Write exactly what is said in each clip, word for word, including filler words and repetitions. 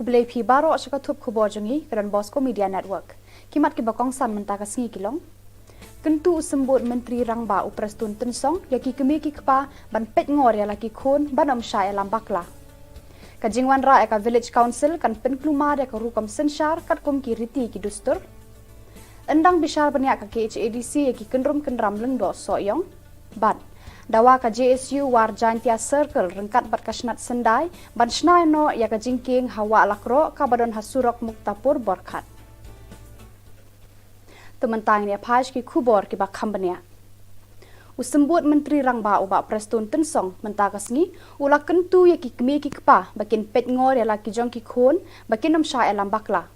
Khublei phi baroh sha ka thup khubor jong ngi ka Don Bosco Media Network. Ki mat kiba kongsan mynta ka sngi ki long: Kyntu u Symbud Myntri Rangbah u Prestone Tynsong ïa ki kmie ki kpa ban peit ngor ïa la ki khun ban ym shah ïalam bakla. Ka jingwanrah ïa ka Village Council kan pynkulmar ïa ka rukom synshar katkum ki riti ki dustur. Yn dang bishar bniah ka K H A D C ïa ki kynrum kynram lyngdoh Sohiong. Bad dawa ka J S U War Jaintia Circle ryngkat bad ka Shnat Syndai ban shna noh ïa ka jingkieng ha Wah Lakroh kaba don ha surok Muktapur Borkhat. Te mynta ngin ïa phai sha ki khubor kiba kham bniah. U Symbud Myntri Rangbah u Bah Prestone Tynsong mynta ka sngi u la kyntu ïa ki kmie ki kpa ba kin peit ngor ïa la ki jong ki khun ba kin ym shah ïalam bakla.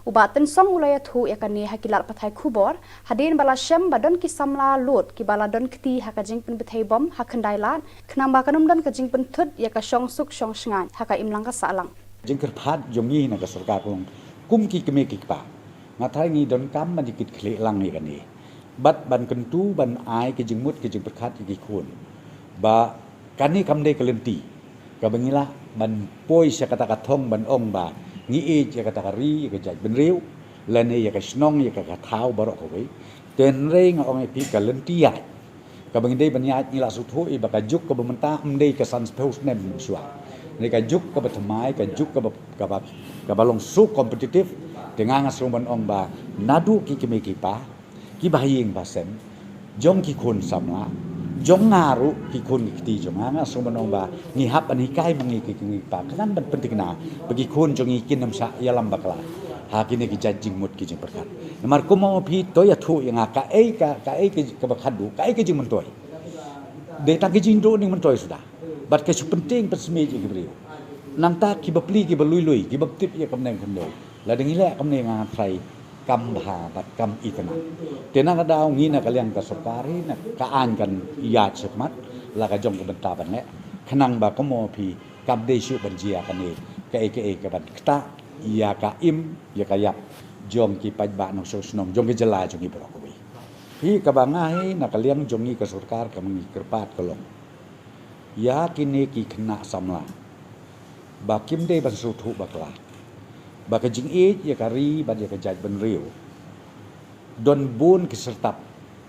U Bah Tynsong u la ïathuh ïa kane ha ki lad pathai khubor hadien ba la shem ba don ki samla lud kiba la don kti ha ka jingpynbthei bom ha Khyndailad khnang ba kan ym don ka jingpynthut ïa ka shongsuk shongshngaiñ ha ka imlang ka sahlang. Jingkyrpad jong ngi na ka sorkar ka long kum ki kmie ki kpa, nga tharai ngi donkam ban ïa kit khlieh lang ïa kane bad ban kyntu ban ai ka jingmut ka jingpyrkhat ïa ki khun ba kane kam dei ka lynti kaba ngi lah ban poi sha kata ka thong ban ong ba ngi ïeit ïa kata ka ri, ïa ka jaitbynriew lane ïa ka shnong, ïa ka, ka thaw baroh kawei. Te hynrei nga ong ïa phi ka lynti ïaid kaba ngi dei ban ïaid ngi la sngewthuh ïa ba ka juk kaba mynta ym dei ka san spah snem shuwa. Ngi ka juk kaba thymmai, ka juk kaba, kaba, kaba long so competitive. Te nga nga sngew ban ong ba naduh ki kmie ki kpa, kiba ha ïing ba sem, jong ki khun samla, jong nga ruh ki khun ki kti jong nga, nga sngew ban ong ba ngi hap ban hikai ma ngi ki kmie ki kpa khnang ban pynthikna ba ki khun jong ngi kin ym shah ïalam bakla ha kine ki jait jingmut ki jingpyrkhat. Namar kumno phi to ïathuh ïa nga kaei ka, kaei ka, kaba khadduh, kaei ka jingmyntoi. Dei tang ka jingduh ning myntoi suda bad ka shu pyntieng pynsmit ïa ki briew. Nangta kiba pli kiba lui lui, kiba tip ïa ka mneng khyndew. Lada ngi leh kumne nga tharai kam bha bad kam itynnad. Te na ka daw ngi na ka liang ka sorkar hi na ka aiñ kan ïaid shakhmat la ka jong ka bynta ban leh khnang ba kumno phi kam dei shuh ban jia kane kaei kaei kaban ktah ïa ka im ïa ka ïap jong ki paidbah nongshong shnong jong ka jylla jong ngi baroh kawei. Hi kaba nga hi na ka liang jong ngi ka sorkar ka ma ngi kyrpad ka long ïa kine ki khynnah samla ba kim dei ban sngewthuh bakla ba ka jingïeit ïa ka ri bad ïa ka jaitbynriew don bun ki syrtap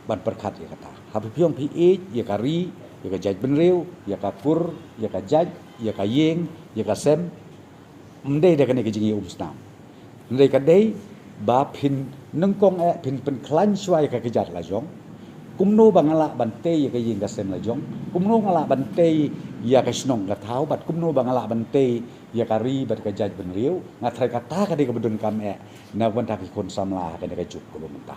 ban pyrkhat ïa kata. Haba phi ong phi ïeit ïa ka ri, ïa ka jaitbynriew, ïa ka kur, ïa ka jait, ïa ka ïing, ïa ka sem, ym dei da kane ka jingïaumsnam. Hynrei ka dei ba phin nyngkong eh phin pynkhlaiñ shuwa ïa ka kjat la jong. Kumno ba nga lah ban tei ïa ka ïing ka sem la jong, kumno nga lah ban tei ïa ka shnong ka thaw bad kumno ba nga lah ban tei ïa ka ri bad ka jaitbynriew. Nga tharai kata ka dei kaba donkam eh na ka bynta ki khun samla ha kane ka juk kaba mynta.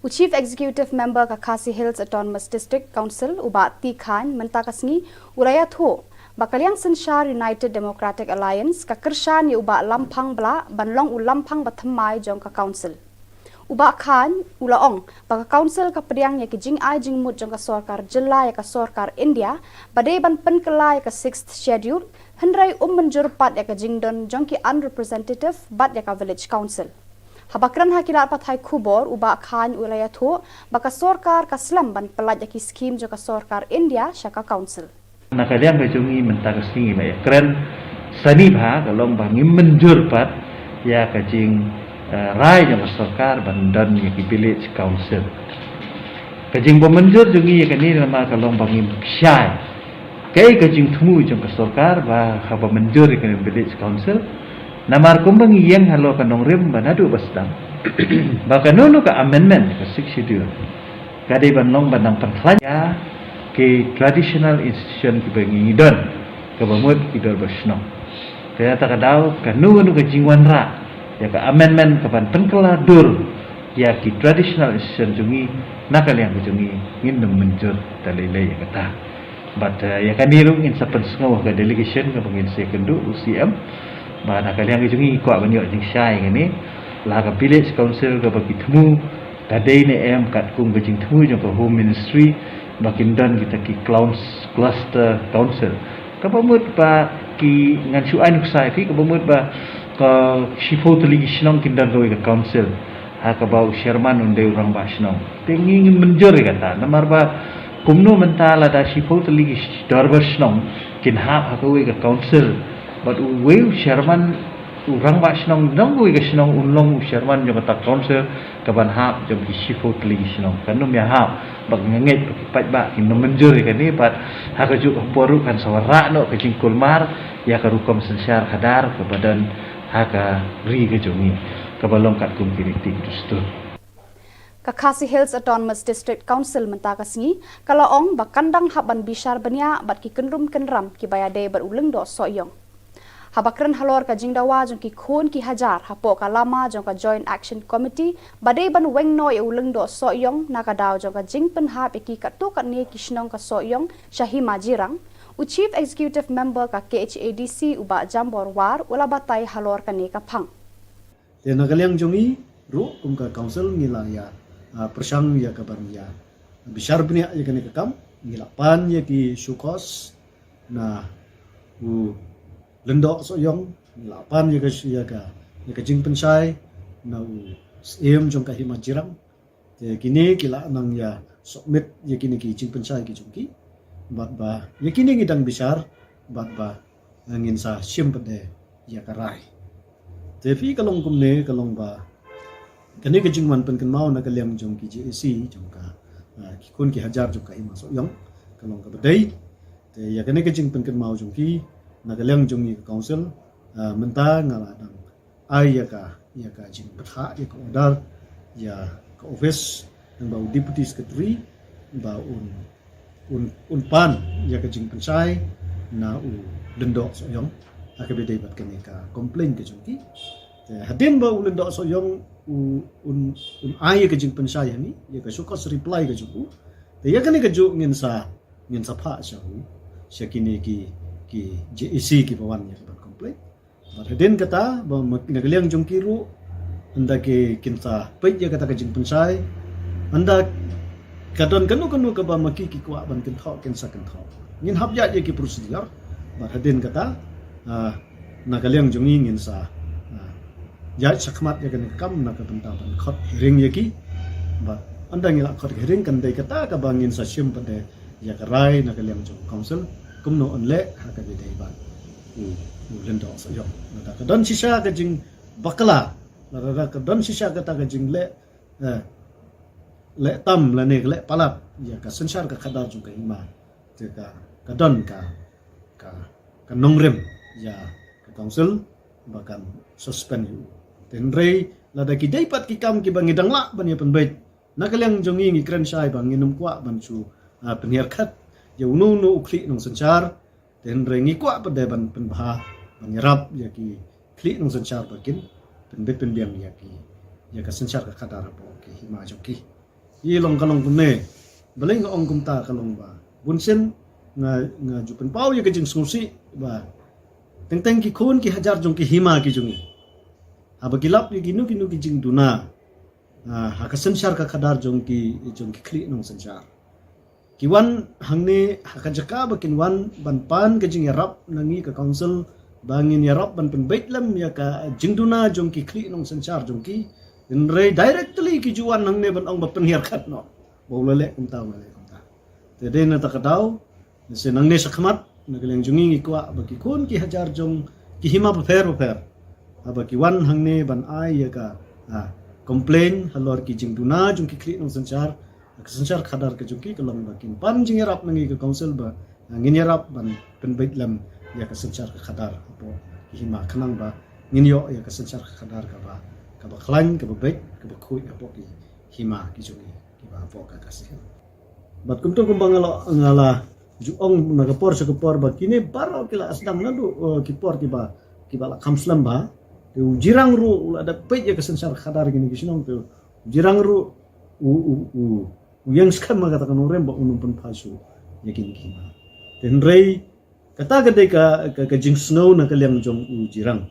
U Chief Executive Member ka Khasi Hills Autonomous District Council u Bah T. Chyne mynta ka sngi u la ïathuh ba ka liang synshar United Democratic Alliance ka kyrshan ïa u Bah Lamphang Blah ban long u lamphang ba thymmai jong ka Council. U Bah Chyne u la ong ba ka Council ka pdiang ïa ki jingai jingmut jong ka sorkar jylla ïa ka sorkar India ba dei ban pynkylla ïa ka Sixth Schedule, hynrei um mynjur pat ïa ka jingdon jong ki unrepresentative bad ïa ka Village Council. Haba kren ha ki lad pathai khubor u Bah Chyne u la ïathuh ba ka sorkar ka slem ban pyllait ïa ki skhim jong ka sorkar India sha ka Council. Na ka liang ka jong ngi mynta ka sngi la ïakren sani bha ka long ba ngim mynjur pat ïa ka jing, eh, rai jong ka sorkar ban don ïa ki Village Council. Ka jingbym mynjur jong ngi ïa kane namar ka long ba ngim shai kaei ka jingthmu jong ka sorkar ba haba mynjur ïa kane Village Council. Namar kumba ngi ïeng halor ka nongrim ba naduh ba sdang ba kano kano ka amendment ka Sixth Schedule ka dei ban long ban nang pynkhlaiñ ïa ki traditional institution kiba ngi don, kaba mut ki dorbar shnong. Te na kata ka daw kano kano ka jingwanrah ïa ka amendment kaban pynkylla dur ïa ki traditional institution jong ngi, na ka liang ka jong ngi ngin ym mynjur da lei lei ïa kata. Bad, eh, ïa kane ruh ngin sa pynsngew ha ka delegation kaba ngin sa ïakynduh u C M. Bad na ka liang ka jong ngi ngi kwah ban ïoh jingshai ïa kane, la ka Village Council kaba ki thmu ka dei ne em katkum ka jingthmu jong ka Home Ministry ba kin don kita ki clous-, cluster council. Kaba mut ba ki, ngan shu ai nuksa ïa phi, kaba mut ba ka shiphew tylli ki shnong kin don kawei ka council ha kaba u chairman un dei u rangbah shnong. Te ngi ngim mynjur ïa kata namar ba kumno mynta lada shiphew tylli ki sh-, dorbar shnong kin hap ha kawei ka council bad uwei u chairman U rangbah shnong, nongwei ka shnong un long u chairman jong kata ka council, kaban hap jong ki shiphew tylli ki shnong. Kan ym ïahap ba ki ngeit ba ki paidbah kin ym mynjur ïa kane, bad ha kajuh ka por ruh kan sa wanrah noh ka jingkulmar ïa ka rukom synshar khadar kaba don ha ka ri ka jong ngi, kaba long katkum ki riti ki dustur. Ka Khasi Hills Autonomous District Council mynta ka sngi ka la ong ba kan dang hap ban bishar bniah bad ki kynrum kynram kiba ïadei bad u Lyngdoh Sohiong. Haba kren halor ka jingdawa jong ki khun ki hajar hapoh ka lama jong ka Joint Action Committee ba dei ban weng noh ïa u Lyngdoh Sohiong na ka daw jong ka jingpynhap ïa ki katto katne ki shnong ka Sohiong sha Hima Jirang, u Chief Executive Member ka K H A D C u Bah Jambor War u la batai halor kane ka phang. Te na ka liang jong ngi ruh kum ka council ngi la ïa pyrshang ïa ka ban ïa bishar bniah ïa kane ka kam. Ngi la pan ïa ki show cause na u Lyngdoh Sohiong, ngi la pan ïa ka ïa ka ïa ka jingpynshai na u Syiem jong ka Hima Jirang. Te kine ki la nang ïa submit ïa kine ki jingpynshai ki jong ki, bad ba ïa kine ngi dang bishar, bad ba ngin sa shim pat de ïa ka rai. Te phi ka long kumne ka long ba kane ka jingwan pynkynmaw na ka liang jong ki J A C jong ka ki khun ki hajar jong ka Hima Sohiong ka long kaba dei. Te ïa kane ka jingpynkynmaw jong ki na ka liang jong ngi ka council mynta nga la dang ai ïa ka ïa ka jingpynhap ïa ka order ïa ka office, nang ba u deputy secretary ba un un un pan ïa ka jingpynshai na u Lyngdoh Sohiong ha kaba dei bad kane ka complaint ka jong ki. Te hadien ba u Lyngdoh Sohiong u un un ai ïa ka jingpynshai ha ngi ïa ka show cause reply ka jong u. Te ïa kane ka jong ngin sa ngin sa phah sha u sha kine ki ki J A C kiba wan ïa ka ban complaint. Bad hadien kata ba na ka liang jong ki ruh ynda ki kin sa peit ïa kata ka jingpynshai, ynda ka don kano kano kaba ma ki ki kwah ban kynthoh kin sa kynthoh. Ngin hap ïaid ïa ki procedure. Bad hadien kata na ka liang jong ngi ngin sa ïaid shakhmat ïa kane ka kam na ka bynta ban khot hearing ïa ki. Bad ynda ngi la khot hearing kan dei kata kaba ngin sa shim pat de ïa ka rai na ka liang jong council kumno yn leh ha kaba dei bad u Lyngdoh Sohiong. Lada ka don shisha ka jingbakla, lada ka don shisha kata ka jingleh leh tam lane ka leh palat ïa ka synshar ka khadar jong ka hima, te ka ka don ka ka ka nongrim ïa ka council ba kan suspend ïa u. Te hynrei lada ki dei pat ki kam kiba ngi dang lah ban ïa pynbeit, na ka liang jong ngi ngi kren shai ba ngin ym kwah ban shu pynhiar khat ïa uno uno u khlieh nongsynshar. Te hynrei ngi kwah pat de ban pynbha ban ïarap ïa ki khlieh nongsynshar ba kin pynbeit pynbiang ïa ki ïa ka synshar ka khadar hapoh ki hima jong ki. Ïa long ka long kumne. Balei nga ong kumta ka long ba bun sien nga nga ju pynpaw ïa ka jingsngewsih ba teng teng ki khun ki hajar jong ki hima ki jong ngi, haba ki lap ïa kino kino ki jingduna ha ka synshar ka khadar jong ki jong ki khlieh nongsynshar, ki wan hangne ha ka jaka ba kin wan ban pan ka jingïarap na ngi ka council ba ngin ïarap ban pynbeit lem ïa ka jingduna jong ki khlieh nongsynshar jong ki. Hynrei directly ki ju wan hangne ban ong ba pynhiar khat noh ba u la leh kumta u la leh kumta. Te dei na kata ka daw lehse nangne shakhmat na ka liang jong ngi ngi kwah ba ki khun ki hajar jong ki hima bapher bapher haba ki wan hangne ban ai ïa ka complain halor ki jingduna jong ki khlieh nongsynshar, ka synshar khadar ka jong ki ka long ba kin pan jingïarap na ngi ka council ba ngin ïarap ban pynbeit lem ïa ka synshar ka khadar hapoh ki hima khnang ba ngin ïoh ïa ka synshar ka khadar kaba kaba khlaiñ, kaba beit, kaba khuid hapoh ki hima ki jong ngi kiba hapoh ka Khasi Hills. Bad kumta kumba nga la nga la ju ong na ka por sha ka por ba kine baroh ki la sdang naduh ki por kiba kiba la kham slem bha. Te u Jirang ruh u la dep peit ïa ka synshar khadar kine ki shnong, te u Jirang ruh u u u u ïeng skhem ha kata ka nongrim ba un ym pynphai shuh ïa kine ki hima. Te hynrei kata ka dei ka ka jingsngew na ka liang jong u Jirang,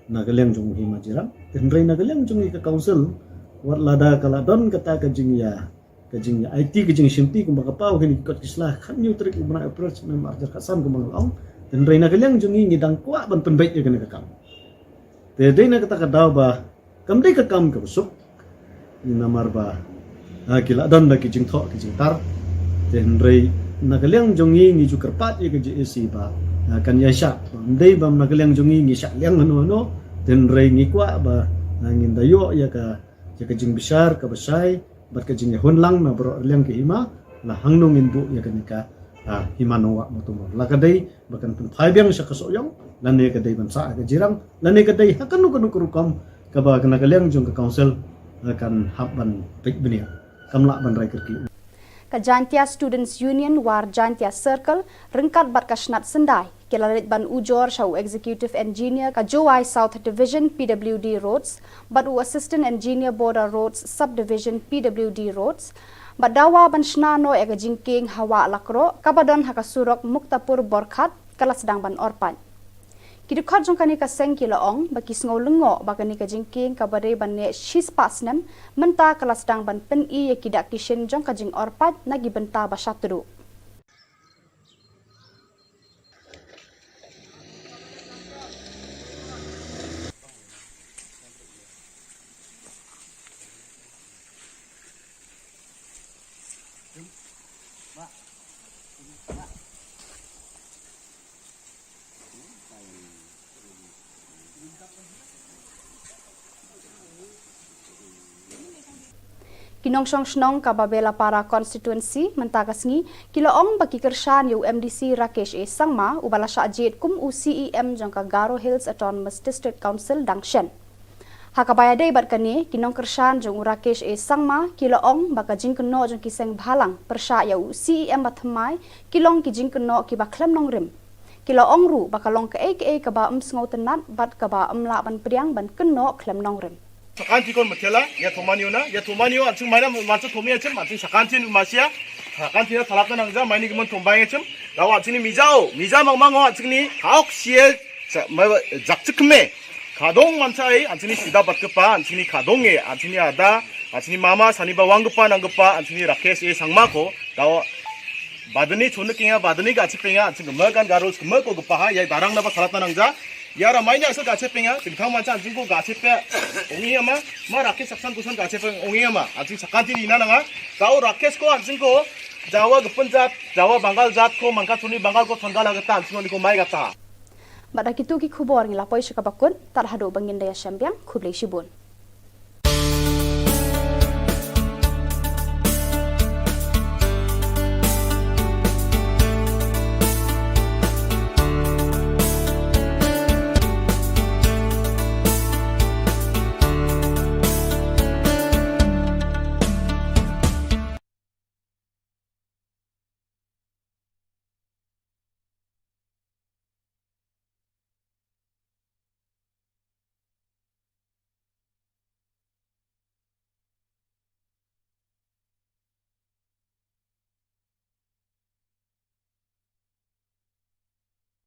na ka liang jong u Hima Jirang. Te hynrei na ka liang jong ngi ka council, wat lada ka la don kata ka jingïa ka jingïa aiti ka jingshimti kumba ka paw kine ki kot ki sla, khathynñiew tarik u bnai April snem ar hajar khatsan kumba nga la ong. Te hynrei na ka liang jong ngi ngi dang kwah ban pynbeit ïa kane ka kam. Te dei na kata ka daw ba kam dei ka kam kaba suk, namar ba ki la don da ki jingthoh ki jingtar. Te hynrei na ka liang jong ngi ngi ju kyrpad ïa ka J A C ba kan ïa shah, ym dei ba na ka liang jong ngi ngi shah liang hano hano. Tynrai ngi kwah ba, ah, ngin da ïoh ïa ka, ïa ka jingbishar kaba shai bad ka jingïahun lang na baroh arliang ka hima, la hangno ngin buh ïa kane ka, ah, hima Nongwah Mawtamur. La ka dei ba kan pynphai biang sha ka Sohiong, lane ka dei ban sah ha ka Jirang, lane ka dei ha kano kano ka rukom kaba na ka liang jong ka council, ah, kan hap ban peit bniah. Kam lah ban rai kyrkieh. Ka Jaintia Students Union War Jaintia Circle ryngkat bad ka Shnat Syndai ki la leit ban ujor sha u Executive Engineer ka Jowai South Division P W D Roads bad u Assistant Engineer Border Roads Subdivision P W D Roads, bad dawa ban shna noh ïa ka jingkieng ha Wah Lakroh kaba don ha ka surok Muktapur Borkhat, ka la sdang ban orpait. Ki dkhot jong kane ka seng ki la ong ba ki sngew lyngngoh ba kane ka jingkieng kaba dei ban neh shispah snem mynta ka la sdang ban pyni ïa ki dak ki shin jong ka jingorpait na ki bynta ba shatduh. Ki nongshong shnong kaba Belapara constituency mynta ka sngi ki la ong ba ki kyrshan ïa u M D C Rakesh A Sangma uba la shah jied kum u C E M jong ka Garo Hills Autonomous District Council dang shen. Ha kaba ïadei bad kane, ki nongkyrshan jong u Rakesh A Sangma ki la ong ba ka jingkynnoh jong ki seng bhalang pyrshah ïa u C E M bathymmai ki long ki jingkynnoh kiba khlem nongrim. Ki la ong ruh ba ka long kaei kaei kaba ym sngewtynnat bad kaba ym lah ban pdiang ban kynnoh khlem nongrim. Sakan ti kon matela, ya tomani ona, ya tomani o, atsung maina mansa tomi achim, atsung sakan ti masia, sakan ti na talap na nangja, maini gimon tombai achim, rawa atsung ni mijao, mija mang mang o, atsung ni, haok siel, sa, ma, jak chik me. Khadong mansa ai, atsung ni sida bat kepa, atsung ni khadong e, atsung ni ada, atsung ni mama, sani bawang kepa, nang kepa, atsung ni Rakesh A Sangma ko, rawa Badani chunne kinga, badani gache penga, atsung kema kan garus kema ko gepaha, ya darang naba salat nanang ja. Ya ramai ni asal gache penga, tingthang mancha atsung ko gache pe. Ongi ama, ma Rakesh Saksan kusan gache pe, ongi ama, atsung sakanti ni nananga. Tau Rakesh ko atsung ko, Jawa gepen jat, Jawa Bangal jat ko, mangka chuni Bangal ko thanggal agata, atsung ni ko mai gata. Bad da kitu ki khubor ngi la poi sha kaba kut, tad haduh ba ngin da ïashem biang, khublei shibun.